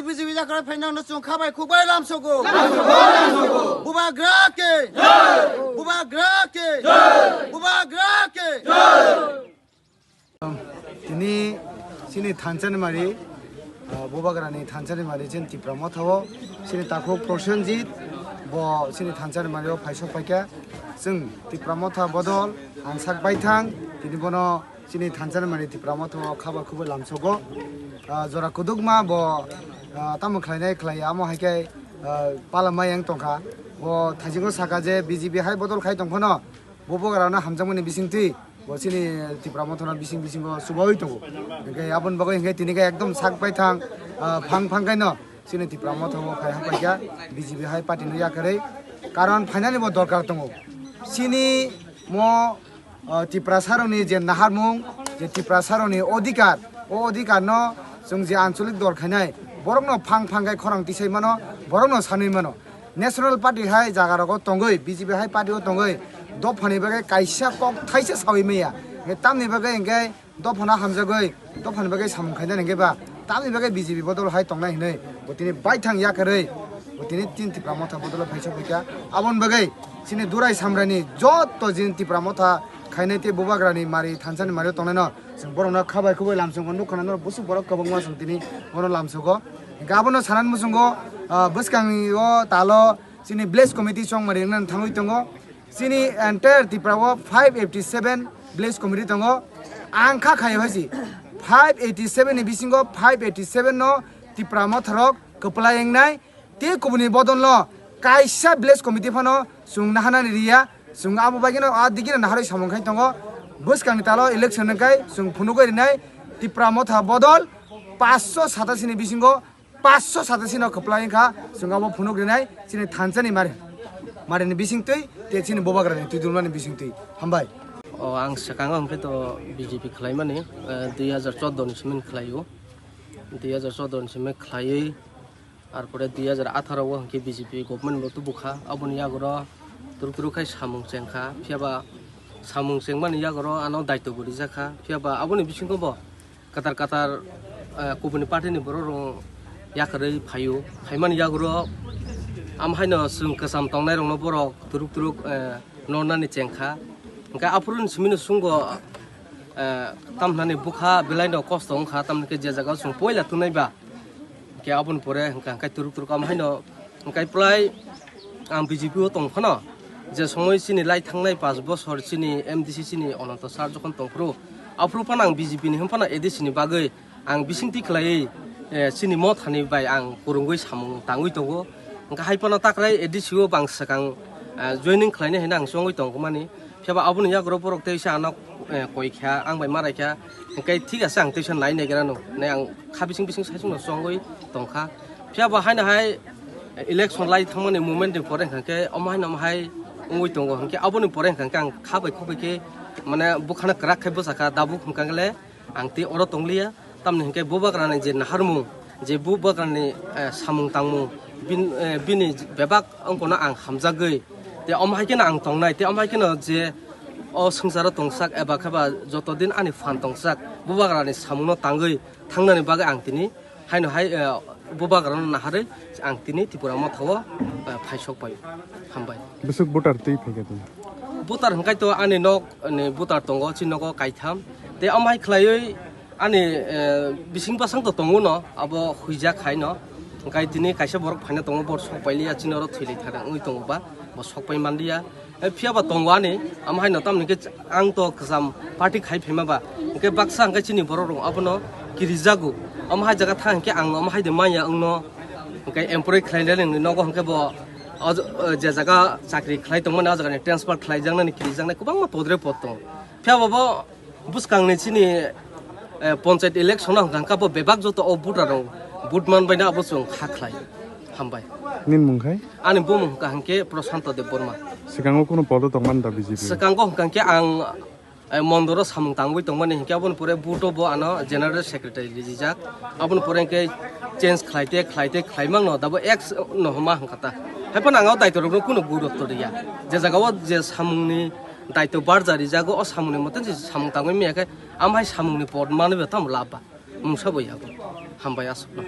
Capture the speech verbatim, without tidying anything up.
B J P yakarwi phainangno chwng khabai khukbai lamsogo. Bubagra ke. Bubagra ke. Bubagra ke. Tini chini thansa ni mari, ah, Bubagra ni thansa ni mari chini Tipra Motha o chini takhuk Prosenjit bo chini thansa ni mari o phaisok phaikha. Chwng Tipra Motha bodol ang sak baithang tini bono chini thansa ni mari Tipra Motha o khaba khubui lamsogo. Ah, jora kudukma bo, ah, tamo khlainai khlai amo hai khe, ah, pala mai yang tongkha. Bo thaisingo saka je B J P hai bodol khai tongphano Bubagra no hamjakmani bisingtwi bo chini Tipra Motha no bising bisingo chubaui tongo. Hingke aboni bagwi hingke tini khe ekdom sak baithang, ah, phang phang khaino chini Tipra Motha o phai hapaikha B J P hai party no yakarwi. Karon phainani bo dorkar tongo. Chini mo, ah, Tiprasa rokni je naharmung, je Tiprasa rokni odhikar, o odhikar no chwng je ancholik dol khainai, borok no phang phang khai khorang tisai mano, borok no sanwi mano. National Party hai jaga rogo tongwi, B J P hai party o tongwi, dophani bagwi kaisa kok thaisa sawi maya. Hingke tamni bagwi hingke dophano hamjagwi, dophani bagwi samung khainani hingke ba, tamni bagwi B J P bodol hai tongnai hinwi, bo tini baithang yakarwi, bo tini tin Tipra Motha bodol phai sok phaikha. Aboni bagwi chini Durai Samrani joto jin Tipra Motha khainai tei Bubagrani mari thansani mari o tongnaino chwng borokno khabai khubui lamsongo nukha na norok busuk borok kwbangma chwng tini bono lamsogo. Hingke abono sanani muchungo, ah, bwskangni o talo chini village committee chongmari wngna thangwi tongo. Chini entire Tripura o five eighty seven village committee tongo. Ang kha khayo hai si five eighty seven ni bisingo five eighty seven no Tipra Motha rok kwplai wngnai. Tei kubuni bodolno kaisa village committee phano chwng naharnani riya. Chwng abo baigeno a digino naharwi samung khai tongo. Bwskangni talo election wngkhai chwng phunugwi rinai Tipra Motha bodol paanch sho satasini bisingo paanch sho satasino kwplai wngkha. Chwng abo phunuk rinai chini thansani mari, marini bisingtwi tei chini Bubagrani twi dulmani bisingtwi. Hambai. O, ang swkango hwnkhe to B J P khlaimani, eh, dui hajar chordo ni simi khlaio. Dui hajar chordo ni simi khlaiwi, arpore dui hajar atharo o hwnkhe B J P government bo tubukha, aboni yagoro turuk turuk khai samung chengkha, phiyaba samung chengmani yagoro ano daityo bo rijakha, phiyaba aboni bisingo bo kwtal kwtal, eh, kubuni party ni borok rok yakarwi phaio, phaimani yagoro am haino chwng kwcham tongnai rokno borok turuk turuk, eh, nornani chengkha, hwnkhe aphuru ni simi no chwngbo, eh, tamhinani bwkha belai no kosto wngkha, tamni khe je jaga o chwng poila twnai ba. Hingke aboni pore hingka hingke turuk turuk amo haino hingke prai ang B J P o tong phano je somoi chini lai thangnai paanch bosor chini M D C chini Ananto sir jokhon tong phuru aphuru phano ang B J P ni hwn phano A D C ni bagwi ang bisingtwi khlaiwi, eh, chini mothani bai ang kwrwngwi samung tangwi tongo. Hingke hai phano takrai A D C o bang swkang, eh, joining khlainai hinwi ang chongwi tongmani. Phiya ba aboni yago rok borok tei se ano, eh, koi kha, ang bai ma rai kha, hingke thik ase ang teisa nai nai gra no, nai ang kha bising bising sai sung no chongwi tong kha. Phiya ba haino hai election lai thang mani moment ni pore hingka khe omo haino omo hai wngwi tongo, hingke aboni pore hingka khe ang kha bai khuk bai khe mane bwkha no kwrak khai bwsa kha, dabuk hingka le ang tei oro tong liya. Tamni hingke Bubagrani je naharmung, je Bubagrani, eh, samung tangmung, bin-, eh, bini bebak wngkha no ang hamjagwi, tei omo hai kheno ang tongnai, tei omo hai kheno je o swngcharo tongsak eba khe ba joto din ani phan tongsak, Bubagrani samungno tangwi thangnani bagwi ang tini haino hai, eh, Bubagrano naharwi ang tini Tipra Motha o, eh, phaisok pai. Hambai. Bwswk voter twi phaikha tini? Voter hwnkhe to ani nok ni voter tongo, chini nogo kaitham. Tei omo hai khlaiwi ani, eh, bising bwsang to tongo no, abo huijak hai no. Hwnkhe tini kaisa borok phaina tongo, bo sok pailiya, chini oro thwi lai thar wngwi tongo ba, bo sok pai manliya. Eh, phiya ba tongo ani, omo hai no tamni khe ang to kwcham party khai phaima ba. Hwnkhe baksa hwnkhe chini borok rok abono kirijago. Omo hai jaga thang hwnkhe ang omo hai de manya wngno. Hwnkhe employee khlai le nini nogo hwnkhe bo o, o je jaga chakri khlai tongmani o jaga ni transfer khlai jaknani kirijaknai kwbangma podre pod tongo. Phiya ba bo bwskangni chini, eh, ponchayat election o hwnkha hwnkha bo bebak joto o voter rok vote man bai no abo chwng kha khlai. Hambai. Nini mung khai? Ani bumung hwnkha hwnkhe Prashanto Debbarma. Swkango kunu podo tongmani da B J P? Swkango hwnkha hwnkhe ang, eh, mondoro samung tangwi tongmani hwnkhe aboni pore vote o bo ano general secretary rijak. Aboni pore hwnkhe change khlaite khlaite khlaimang no dabo ex no homa hwnkha ta. Haiphano ang o daityo rokno kunu gurutto riya. Je jaga o je samungni daityo barja rijago, o samungni mote je samung tangwi maya khe, amhai samungni pod manwi bo tamo lab ba. Mungsa bo yabo. Hambai aswkno.